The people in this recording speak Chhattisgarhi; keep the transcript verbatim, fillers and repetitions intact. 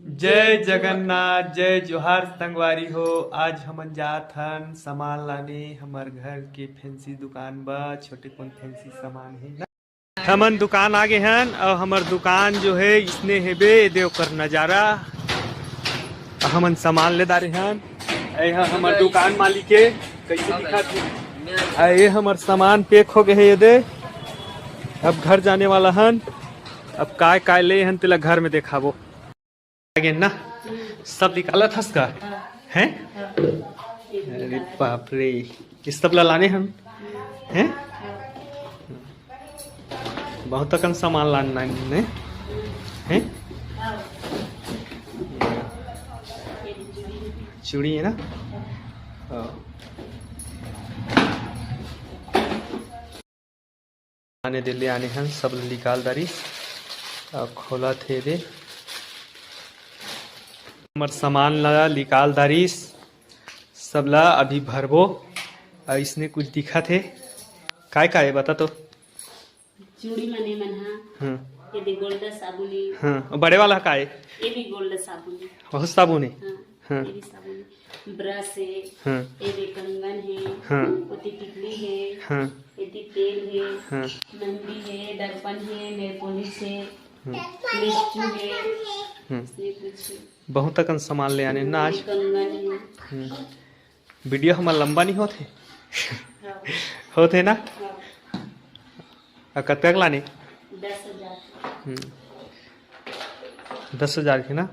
जय जगन्नाथ, जय जोहार संगवारी हो। आज हमन जात हन सामान लाने हमर घर के फैंसी दुकान बा। छोटे कोन फैंसी सामान हे ना। हमन दुकान आ गे हन और हमर दुकान जो है इसने हेबे, ये दे ओकर नजारा। हमन सामान ले दारे हन। ये ह हमर दुकान मालिक के, कैसे दिखत हे? आ ये हमर सामान पैक हो गए है, ये दे। अब घर जाने वाला हन। अब काय काय ले हन तेला घर में देखाबो। आगे ना सब निकालत हस का? हैं? अरे बाप रे, ये सब ला लाने हन। हैं? बहुत अकन सामान लाना है। हैं? चूड़ी है ना? हाँ। आने दे ले आने हन, सब निकाल दारिस। अब खोलत हे दे। हमर सामान ला निकाल दारिस, सब ला अभी भरबो। अउ इसने कुछ दिखत हे, काय काय हे बता तो? चूड़ी मने मन हा। हाँ। ये दे गोल्ड साबुन हे। हाँ, अउ बड़े वाला का हे? ये भी गोल्ड साबुन हे। बहुत साबुन हे। हाँ, हाँ। ये भी साबुन हे। ब्रश हे। हाँ। ये दे कंगन हे। हाँ। ओती टिकली हे। हाँ। एती तेल हे। हाँ। मेहंदी हे, दर्पण हे, nail polish हे, हाँ। लिपचू हे। हाँ। ये कुछ हे। बहुत अकन सामान ले आने ना आज। ये कंगन हे। हम्म। वीडियो हमर लंबा नहीं होत हे? हाँ। होत हे ना? हाँ। अउ कतका के लाने? दस हजार। हम्म। दस हजार के ना?